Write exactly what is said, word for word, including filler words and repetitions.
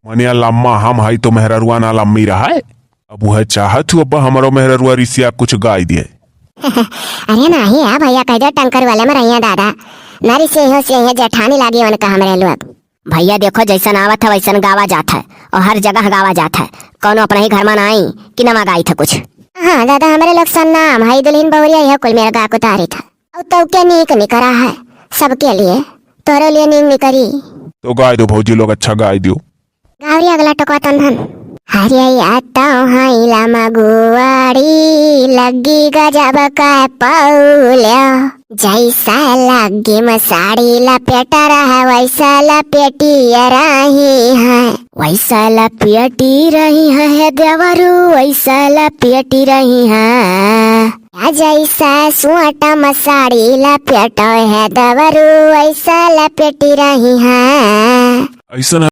मनिया लम्मा हम हई तो मेहररुआ ना लम्मी रहै। अब उहै चाहत हूँ अब्बा हमरो मेहररुआ रिसिया कुछ गाय दिए। अरे नाही है भैया, कह दो टंकर वाले में रहिया दादा। ना रिसिया हो से है जेठानी लागी उनका हमरे लोग। भैया देखो जैसन आवत है वैसन गावा जात है और हर जगह गावा जात है। कौनो अपना ही घर में ना आई कि नवा गाई था कुछ। हाँ दादा, हमरे लोग सन्नाम हई दुल्हन बहुरिया यह कुल मेरा गा कुतारी था। और तो क्या नीक निकरा है सबके लिए, तोरे लिए नीक निकरी। तो गाय दो भौजी लोग, अच्छा गाय दियो। गावरी अगला टोकवा तन धन। हरिया तो हईला मगुआड़ी लग्गी गजब का पौल्या। जैसा लग्गी में साड़ी लपेटा रहा वैसा लपेटी रही है। वैसा लपेटी रही है हे देवरू, वैसा लपेटी रही है। या जैसा सुआटा में साड़ी लपेटो है देवरू, वैसा लपेटी रही है। ऐसन